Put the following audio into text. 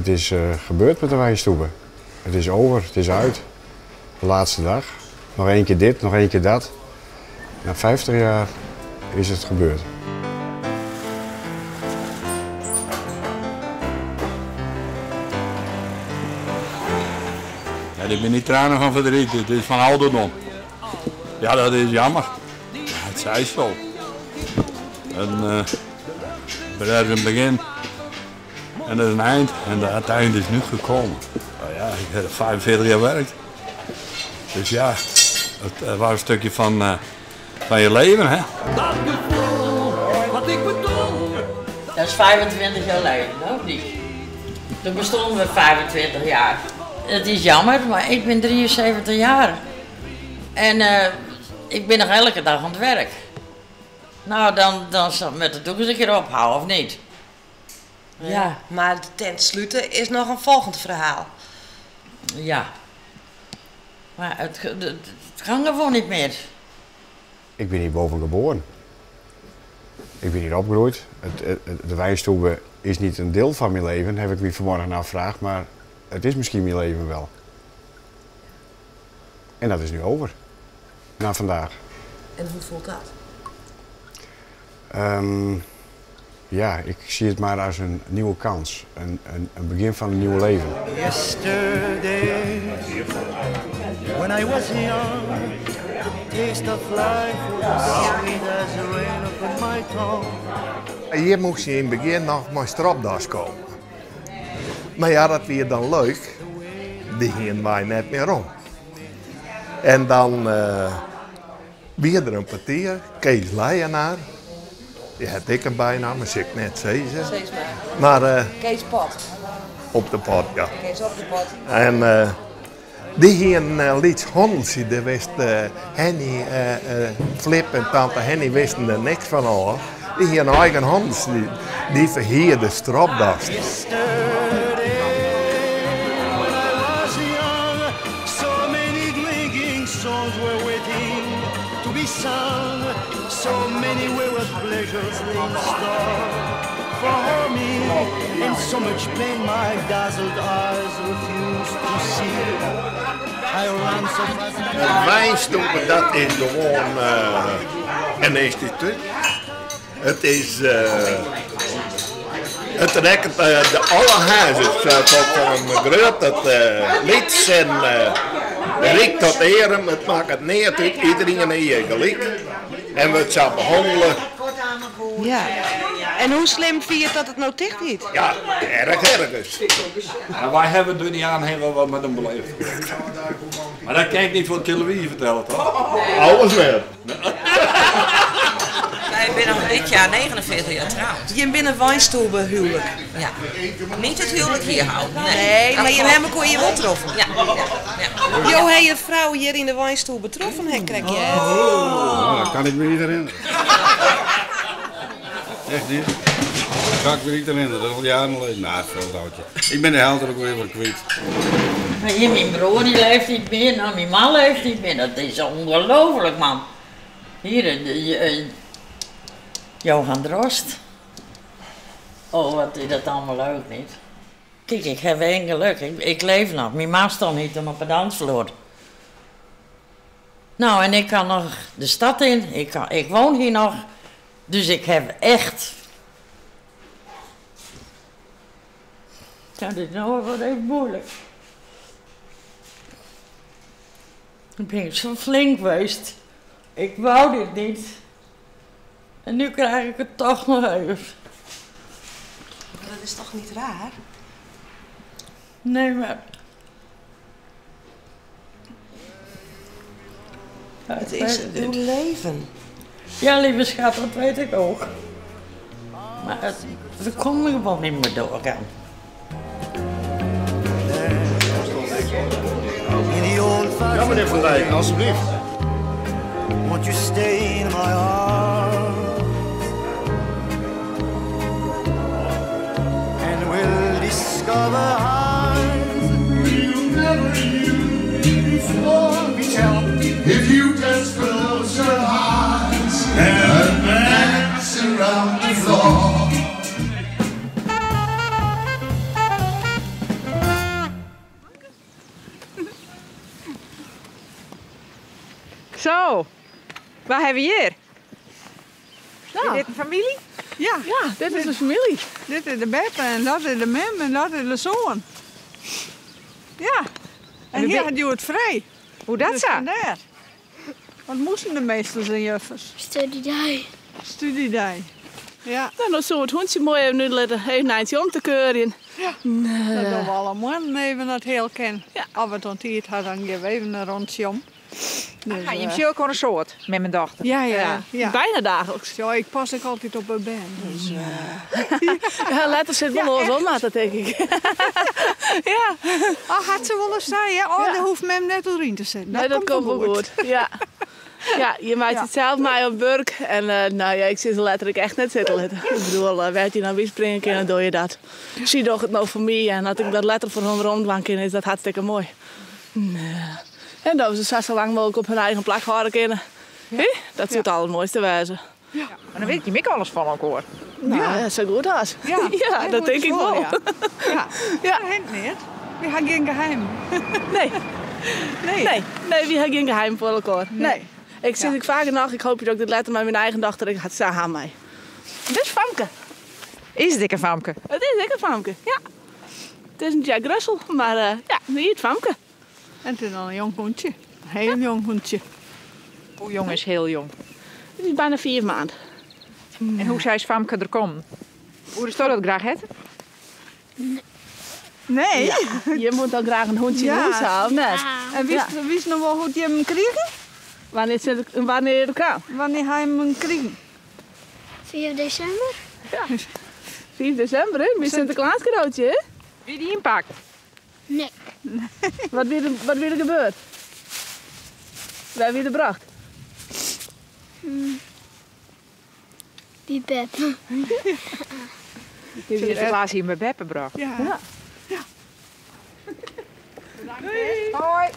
Het is gebeurd met de Weinstube. Het is over, het is uit. De laatste dag. Nog één keer dit, nog één keer dat. Na 50 jaar is het gebeurd. Ja, dit zijn niet tranen van verdriet, dit is van ouderdom. Ja, dat is jammer. Ja, het zij zo. En, er is een begin en er is een eind en het eind is nu gekomen. Nou ja, ik heb 45 jaar gewerkt. Dus ja, het was een stukje van je leven, hè. Dat gevoel, wat ik bedoel. Dat is 25 jaar geleden, of niet? Toen bestonden we 25 jaar. Het is jammer, maar ik ben 73 jaar. En ik ben nog elke dag aan het werk. Nou, dan zal ik met de doek eens een keer ophouden, of niet? Ja, ja, maar de tent sluiten is nog een volgend verhaal. Ja. Maar het kan gewoon niet meer. Ik ben hier boven geboren. Ik ben hier opgegroeid. De Weinstube is niet een deel van mijn leven, heb ik me vanmorgen afgevraagd, maar het is misschien mijn leven wel. En dat is nu over. Na vandaag. En hoe voelt dat? Ja, ik zie het maar als een nieuwe kans. Een begin van een nieuw leven. Yesterday, when I was young, the taste of life was sweet as rain upon my tongue. Hier moest je in het begin nog maar stropdas komen. Maar ja, dat weer dan leuk. Die gingen wij net meer om. En dan weer er een portier, Kees Leijenaar. Die had ik een bijnaam, maar ik net zeggen. Maar. Kees Pot. Op de pot, ja. Kees op de pot. En die hier een lieds handeltje, daar wist Henny, Flip en tante Henny wisten er niks van al. Die hier een eigen handeltje, die verheerde stropdas. So many wayward pleasures in store for me, and so much pain my dazzled eyes refused to see. I ran so fast. Een wijnstoepen, dat is gewoon een instituut. Het is het trekt de alle huizen tot van groot tot lid en rijk tot eren. Het maakt het niet uit, iedereen hier gelijk. En we het zo behandelen. Ja. En hoe slim vind je dat het nou dicht is? Ja, erg ergens. Ja, wij hebben er niet aan heel wat met hem beleefd. Maar dat kan ik niet voor de televisie vertellen, toch? Alles weer. Wij zijn nog dit jaar 49 jaar trouwd. Je bent een wijnstoelbehuwelijk. Ja. Niet het huwelijk hier houden. Nee, nee, maar je hebt elkaar hier wel getroffen. Ja. Ja, ja. Jo, heb je vrouw hier in de wijnstoel betroffen, hè, krijg je het? Oh, dat kan ik me niet herinneren. Echt niet? Dat kan ik me niet herinneren. Dat is al jaren geleden. Nou, veel oudje. Ik ben de helft ook weer voor kwijt. Maar hier, mijn broer die leeft niet meer, nou, mijn man leeft niet meer. Dat is ongelooflijk, man. Hier, Johan Drost. Oh, wat is dat allemaal leuk, niet? Kijk, ik heb één geluk. Ik leef nog. Mijn man stond niet op een dansvloer. Nou, en ik kan nog de stad in. Ik woon hier nog. Dus ik heb echt... Ja, dit is nou wel even moeilijk. Ik ben zo flink geweest. Ik wou dit niet. En nu krijg ik het toch nog even. Maar dat is toch niet raar? Nee, maar... Ja, het is uw leven. Ja, lieve schat, dat weet ik ook. Maar we konden gewoon niet meer doorgaan. Ja, meneer Van Dijk, alsjeblieft. Won't you stay in my arms? And we'll discover highs you never knew before. If you just close your eyes and dance around the floor. Zo, wat hebben we hier? Nou. Is dit een familie? Ja. Ja, dit is de familie. Dit is de beppe en dat is de mem en dat is de zoon. Ja. En wie hier ben- had je het vrij. Hoe dat Dus zo? vandaar. Wat moesten de meesters en juffers? Studiedag. Studiedag. Ja. Nou, dan zullen we het hondje mooi even nu laten, even een eindje om te keuren. Ja. Nee. Dat doen we alle morgen even dat heel ken. Ja. Als we het onttierd hadden, dan geven we even een rondje om. Dus, Ah, je hebt ook al een soort met mijn dochter. Ja, ja, ja. Bijna dagelijks. Ja, ik pas ook altijd op een band. Dus, Ja, later zit wel Ja, los om, maar dat denk ik. ja. Oh, had ze wel eens zei, hè? Oh, daar hoeft mem net doorheen te zitten. Nee, dat komt wel goed. Ja. Ja, je maakt het zelf maar op werk. En nou ja, ik zit er letterlijk echt net zitten. letten. Ik bedoel, weet je nou wie springen kan, dan doe je dat. Zie toch het nou voor mij en dat ik dat letterlijk voor hun rondwang kan, is dat hartstikke mooi. Nee. En dat ze zo lang mogelijk op hun eigen plak houden kunnen. Hé? Dat zou het allermooiste wezen. Maar dan weet je mik alles van elkaar. Nou, ja, zo goed als. Ja, ja, dat denk ik wel. Ja. Ja. Ja. Dat hint niet. We hebben geen geheim. Nee. Nee. Nee, nee, we hebben geen geheim voor elkaar. Nee. Ik zit ik vaak nog, ik hoop dat ik dit later met mijn eigen dochter, ik had ze aan mij. Dit is Famke. Is het dikke Famke? Het is dikke Famke, ja. Het is een Jack Russell, maar ja, niet het Famke. En het is al een jong hondje. Een heel jong hondje. Hoe jong is heel jong? Het is bijna 4 maanden. En hoe zij is Famke er komt? Hoe is dat graag het? Nee. Ja, je moet dan graag een hondje in huis houden, net. En wist, wist nog wel hoe je hem kreeg? Wanneer, zit, wanneer het kwam? Wanneer hij hem kreeg? 4 december. Ja. 4 december, hè? Met Sinterklaas cadeautje, hè? Wie die inpakt? Nee. Wat weer er gebeurd? Waar wie er bracht? Die Beb. Sinterklaas hier met Beppe bracht. Ja. Ja. Doei. Hoi.